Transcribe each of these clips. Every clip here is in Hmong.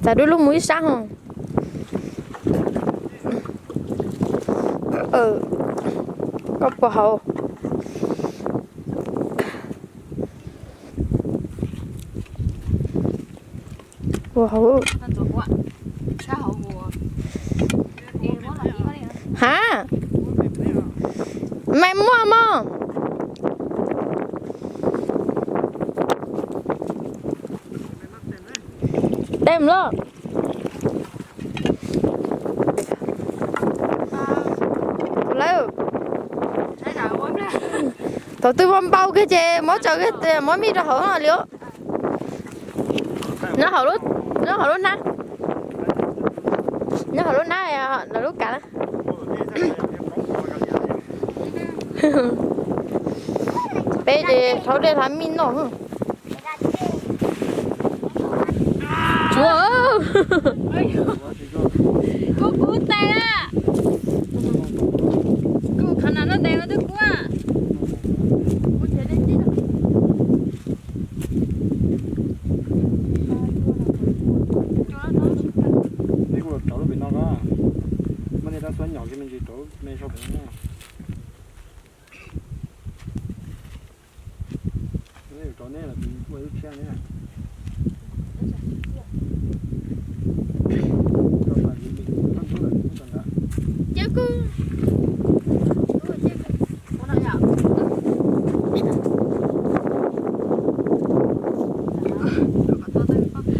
Txav dub lug mus ib sab ho. Koj puas haus? Puas haus? Hab, mej muaj mog? Tes lawm. Thaum twg npau kiag ces muab tsaws, muab mij rau hauv li. Nyob hauv lub hnab, nyob hauv lub hnab, lub kav na. Peb ces rhaub dej hlab mij noj. Tsuav, kub kub tes a. Kuv qhov no noj tes twb kub a. Peb kuj los rauv lub pem no ko, muab tej rab xuab nyom kiag me ntsis rauv me sau pem no. Rauv neb los ua lub tshiab ne.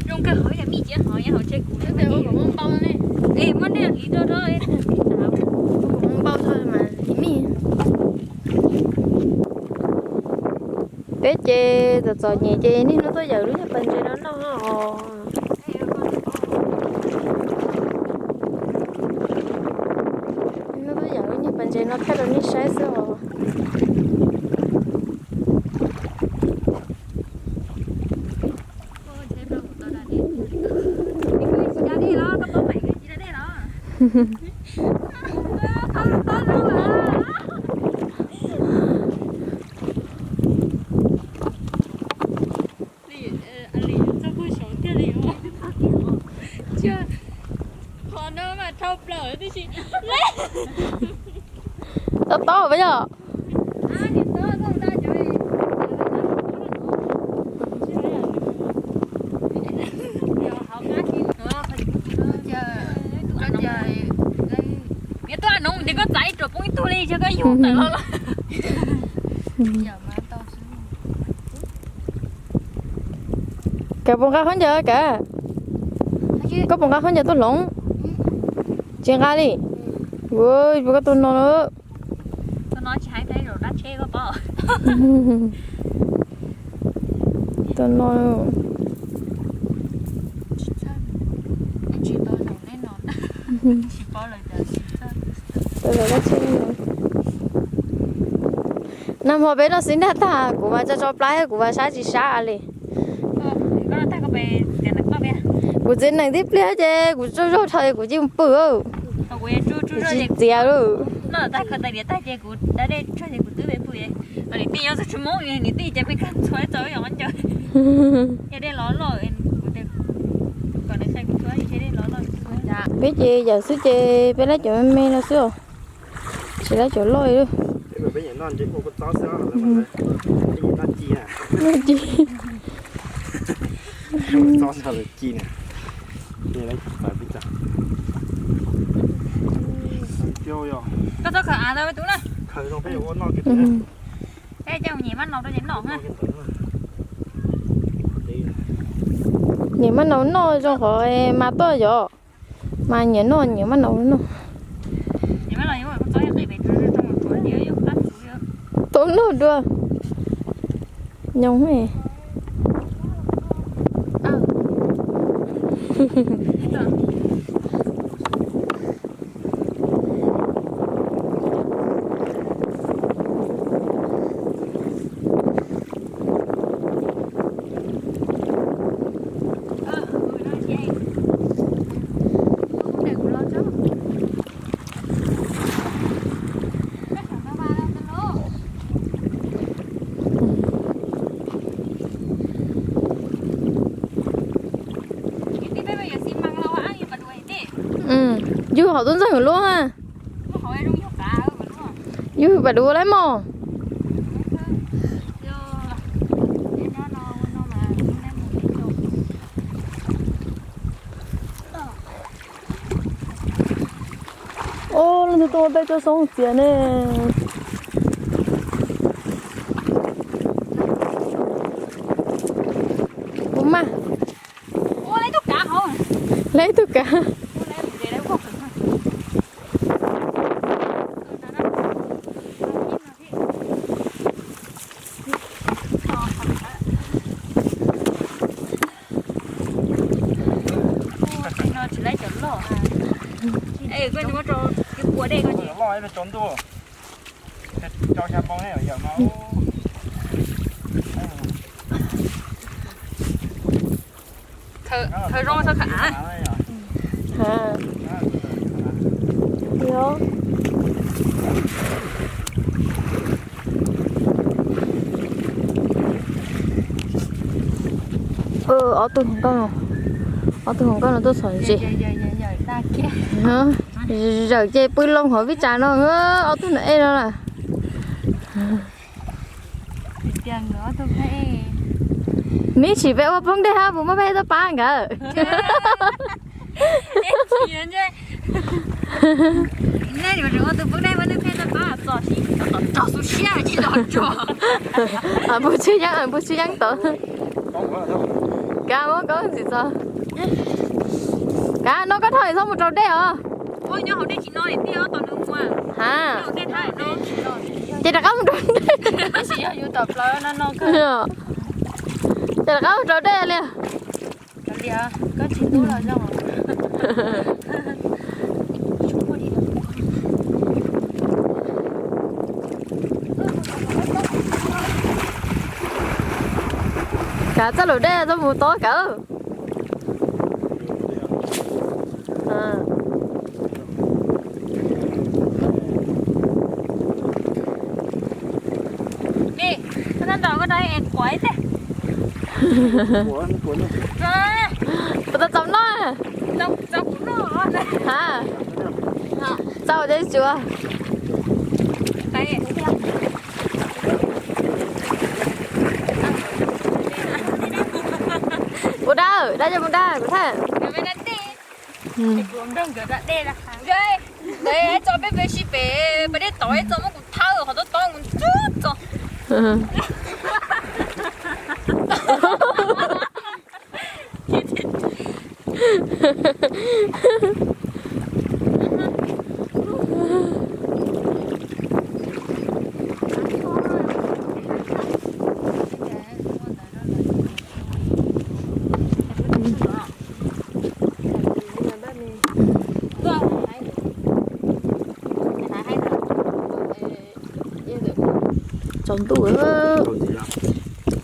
Zoo kawg hauv yog mij ciav hov, yog hauv tseg kuv. Es muab nej hliv rau rau. Peb ces txom txom nyem ces niaj hnub tuaj yawm lub nyuag pas ntses no noj os. Niaj hnub tuaj yawm lub nyuag pas ntses no thaij rau nej saib xwb os. Tob tob puas yog? Yog tuaj noog ces koj txav ib ruam poob ib tug li, yog koj yug tawm los los. Kav puas nqa khaub ncaws kav? Koj puas nqa khaub ncaws tuaj hloov? Tsis nqa li. Ua, koj tuaj no lawm. Tuaj no. Nag hmo peb noj xib nrag tag kuv mas tso tso plab, kuv mas sab tsis sab li. Kuv txiv nees tib pliag ces kuv tsaug zog dhau kuv cia li pw. Tsis txiav li. Peb ces yawm xwb ces peb lab cov me me no xwb os. Tsis lab cov loj li. Noj ci. Koj txhob khaws av tau tus na. Peb coj mus nyiam mab nau rau ces noj na. Nyiam mab nau noj zoo qhov mas tuaj yom. Mas nyiam noj nyiam mab nau noj. Tau noj dua. Nyob me. Hauv tub ntxawg luaj. Yug pas duv lawm mog. Ob, leej twg tuaj ua peb tsob xoob txias ne. Kuv mas. Lawv ib tug kav. Thawj zoo txhob khav av. Ob tug hluas nkauj, ob tug hluas nkauj no tuaj txhom ntses. Zawm ces pw loo hauv vij tsam no, ob tug no ej no lawm. Neb sim peb ua poob dej hab puas muaj peb toj pab nkawd? Npug tshwj yeeb, npug tshwj yeeb tod. Kav muab koj ntxiv txog. Kav no koj dhau txhob mus rau dej os. Ha, ces rov qab mus rau dej. Ces rov qab mus rau dej li. Kav txoj lus dej txhob mus tod kav. Puas tau txaus noj? Ha, txaus ces tsuav. Ua dab, dab coj mus dab kuv thaj. Tso peb pem sib pem, peb dej tod txo muab kuv thawb qhov tob tob mus ntxub txo. Tsaus ntuj.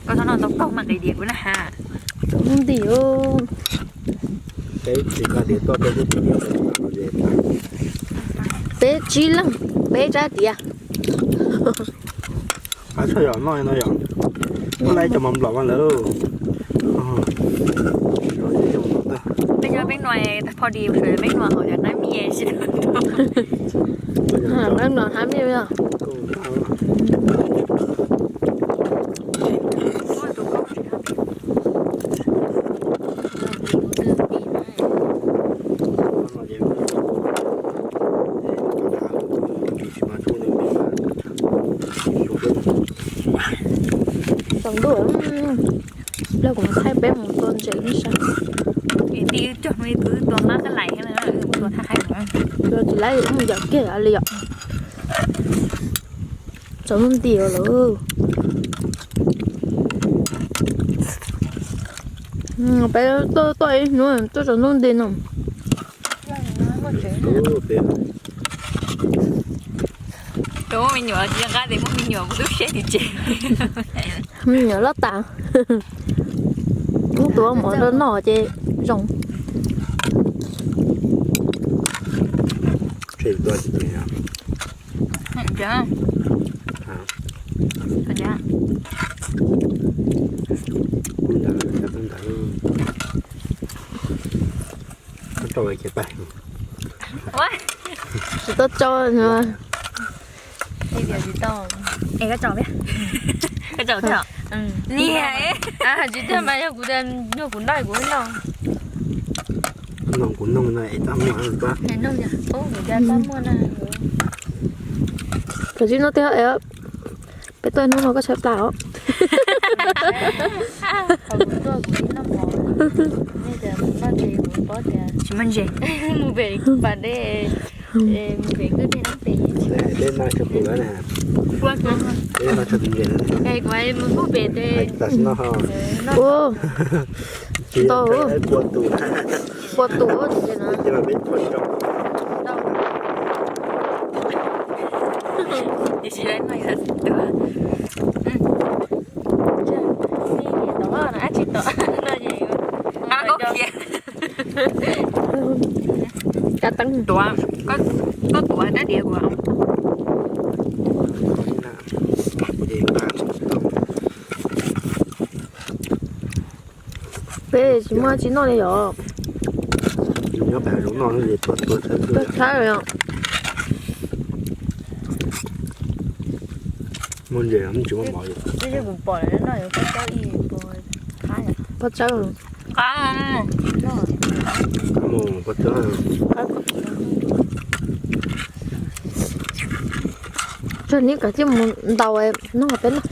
Koj txhob noj tau kaug mas qis diav kuv na ha. Tsaus ntuj nti. Peb tsib leeg, peb tsab tiav. Qab tshaj yom, noj no yom. Muab lawv cov mov nplom mas lawv. Peb nua peb nua hauv cov qab miv. Qab mlom qab miv yog. Tsaus ntuj, lawv kuv thaij peb mus tua ntses ib sab. Tua tsis laib mus yam kiag li yom. Tsaus ntuj nti lawm. Peb tuaj ib hnub tuaj tsaus ntuj nti no. Tus muaj me nyuam tsis nqa tes muaj me nyuam kuv twb siab tim tsev. Me nyuam loj tas. Muab tus mov rau noj ces zoo. Tsis tau tso. Es koj tso thiab. Koj tso thiab. Tsis tiag mas yog kuv, yog kuv noj kuv noj. Kuv noj no es tab muaj. Kuv tsis noj tiag. Peb tuaj hnub no koj tshaib plab os. Tsis muaj ntses. Mus pem pas dej, mus pem kwj dej no pem. Peb noj tshaj tus ntses na. Kuv mus pem tes. Ntau. Pua tus. Pua tus ntses na. Tiam sis koj tuav rab diav kuv. Peb tsis muaj tsis noj li yom. Nyob pem zoov noj tuag tshaib. Muaj ntses tsis muaj mov li. Pob tsawb. Pob tsawb. Tso neb kav tsij mus ntaus noj peb noj.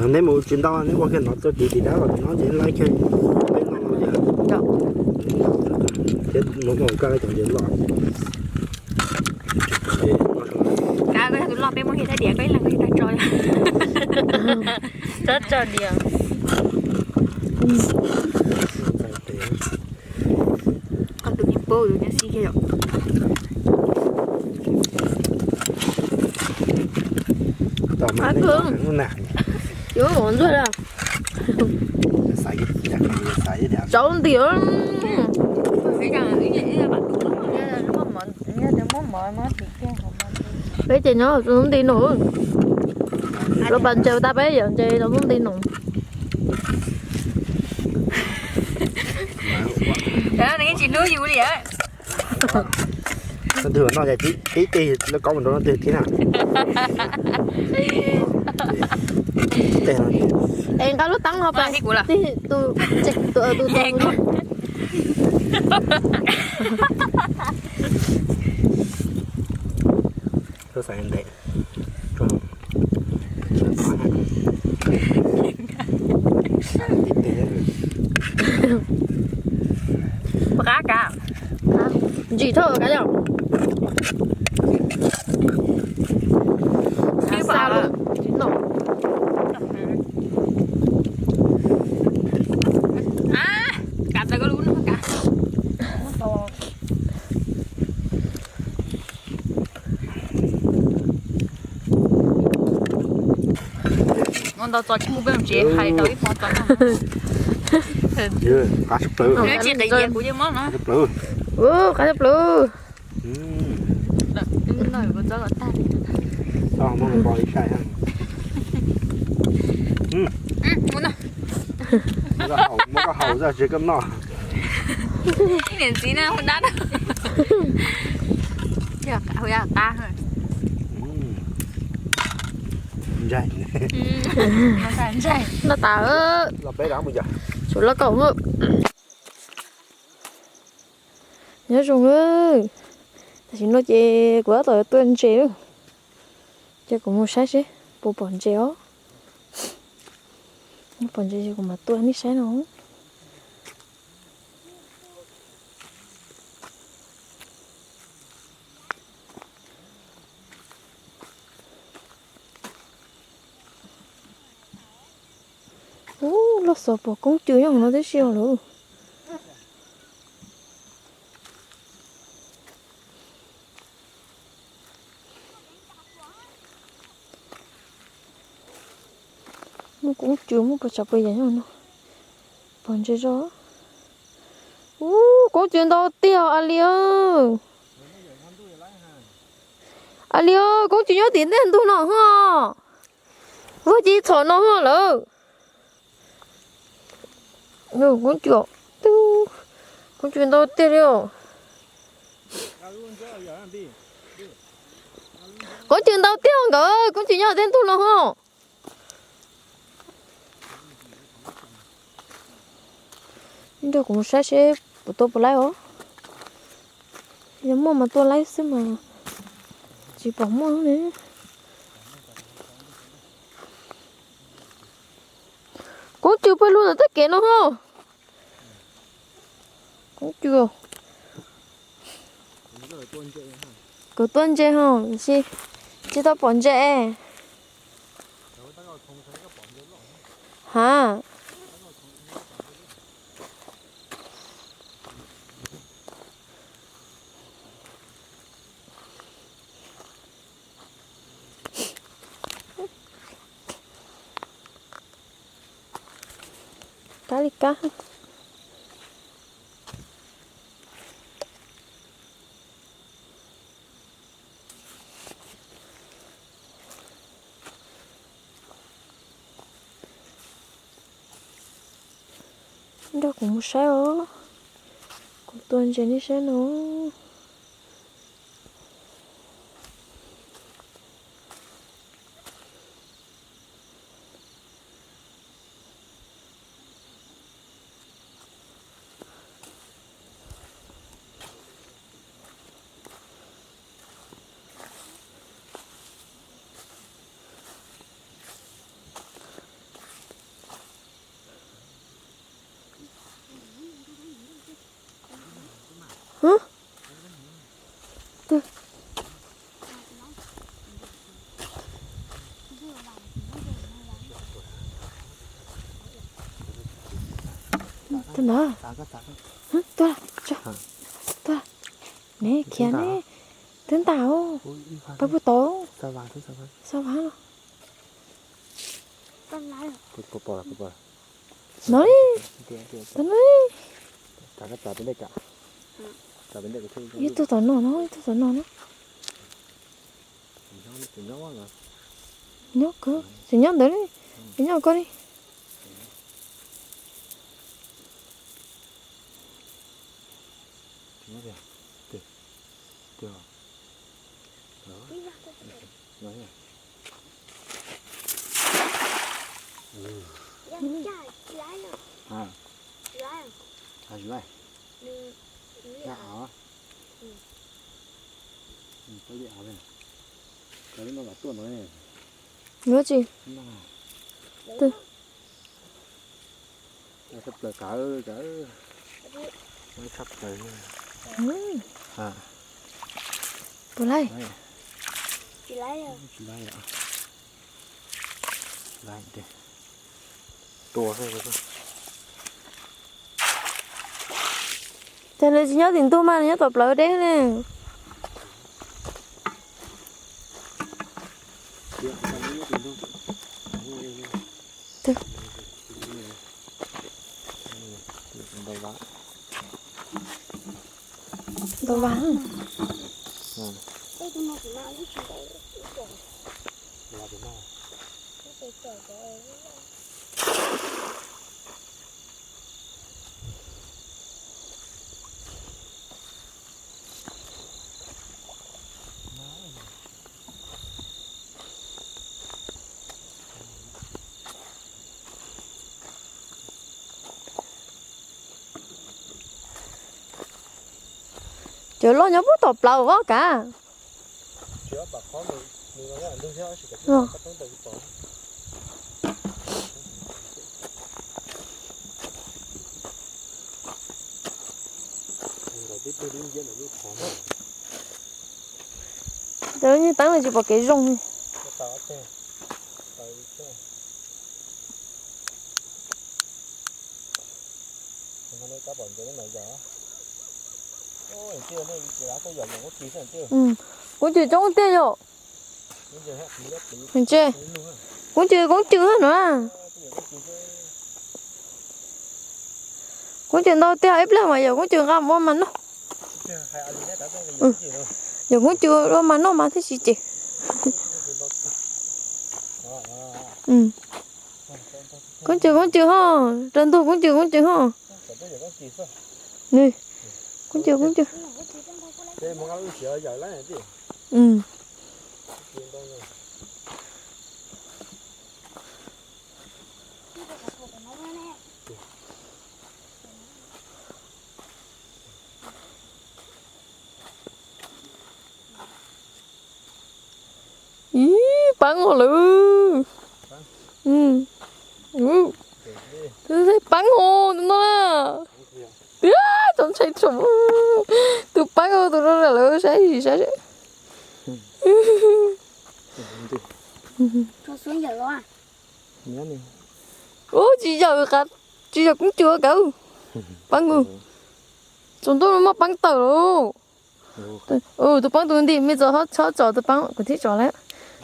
Neb mus tsis ntau, neb ua kiag no txoj kev tim dab los no ces laib kiag peb noj no. Thiab mus mus koj cov ntses loj. Koj yog tus loj peb muab kiag rab diav koj ib leeg koj tsis tau tso. Tso tso diav. Koj tus niag paub tus niag xib kiag yom. Yuav ntsuag a. Tsaus nti. Peb ces nyob tsaus nti no. Los pas ntses tas peb yuav ntses tsaus nti no. Tsis hlub yus li. Tus no ces tib teg lawv kaub mus rau no twg thiab na. Es nqa lub teeb no pas tig tus, tus, tus, tus. Xav ntev. Pab qab kav. Ntsim thawj kav yom. Tib xav lawm. Kav tau koj lub no kav. Ua ntau txo tsis pub peb mus tsev hais tau ib hmo txo no. Qab tshaj plaws. Tsis qis ces kuv yeej mob no. Qab tshaj plaws. Muab koj haus zaj tsis koj noj. Niam txiv na hu dab na. Hu qab. Ntsais. Noj tas. Los peb rov mus yom. Tshuav lauj kaub. Nyob zoo. Tam sim no ces kuv tab tom tuaj ntses lawm. Ces kuv mus saib seb puas pom ntses os. Pom ntses ces kuv mam tuaj nej saib no. Ub, loj xov pom koob cw nyob hauv no tib si os lawm. Muaj koob cw, muaj puas tsav puas yam nyob no. Pom ntses zog. Ub, koob cw ntau tiag a li. A li, koob cw nyob tim ntej ntug no ho. Ua ci txhom no lawm. Koob cw, koob cw ntau tiag li os. Koob cw ntau tiag nkawd, koob cw nyob tej ntug no ho. Nrog kuv mus saib seb puas tua puas laib os. Yog muaj mas tua laib xwb mas tsis pom muaj ne. Koob cw pawg lug tom tej kev no ho. Koob cw, kuv tua ntses ho, tsis tau pom ntses. Ha. Kab li kab. Nrog kuv mus saib os. Kuv tua ntses nej saib no. Tuaj na. Tuaj, tuaj. Ne khiav ne. Twb ntas os. Pab puag tod. Xa vas los. No li. No li. Ib tug tom no no, ib tug tom no no. Nyob kawg, tseem nyob ntawd li, tseem nyob koj li. Yuav tsi? Tshaj plaws, tshaj plaws. Puas laib? Tsis laib. Tua xwb. Cas nws tsis nyob tim ntug mas nws nyob tom plawv deb ne. Ntau vas. Cov loj nyob puag tom plawv voj kav. Cov nyuag teeb no tsis pom kev zoo li. Koob cw coob tiag yom. Tse, koob cw koob cw no. Koob cw ntau tiag, ib pliag mas yog koob cw nqa mus ua mas noj. Yog koob cw ua mas noj mas thiaj tsis cem. Koob cws koob cws ho, rau ntug koob cws koob cws ho. Nws, koob cws koob cws. Ib, paab ua lawm. Paab ua no na. Tub ntshai tsom, tus paab ua tus no lawm saib saib. Ub, tsis yawm, tsis yawm koob cws kav. Paab ua, tsaus ntuj no muaj paab tawm lawm. Tus paab tus nti, mej txhob tsom tus paab, kuv thib tsom lawm.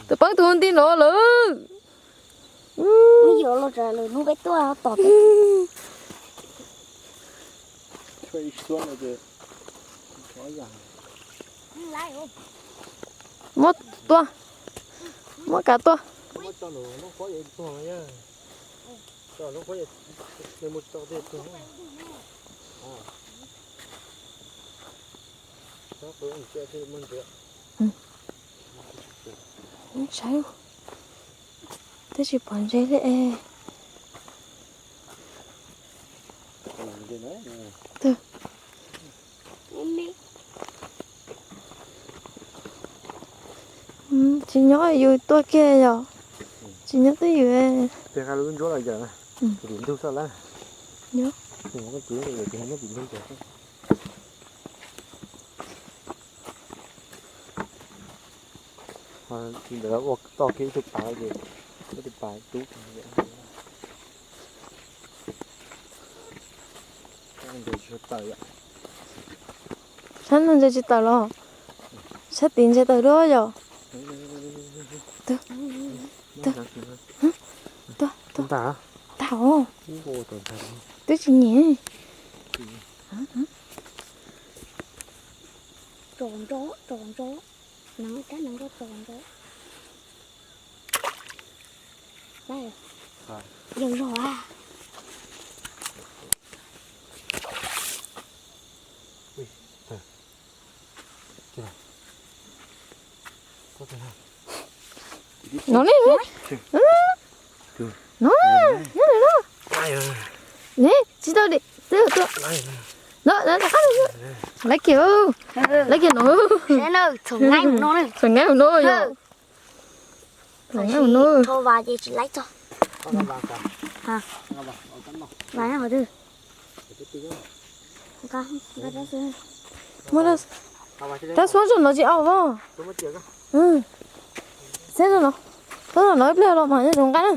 Tus paab tus nti no lawm. Muab tua, muab kav tua. Saib, twb tsis pom ntses li es. Tsis nyob yus tuaj kiag yom. Tsis nyob twb yus. Ntawd ua toj kiag ib tug pav ces, ib tug pav tub. Sab no ntses tsis tawm los? Sab tid ntses tawm dua yom. Tag os, twb tsis nyiam. Tsom ntso, tsom ntso, rab no tsom ntso. Yawg zog a. No ne, no ne, no ne, tsis tau li, no, laiv kiag, laiv kiag no, txhoom nqaij no yom. Rab suab zoo no tsis au os. Xeb zoo no, tau no ib pliag los mas zoo nqaij na.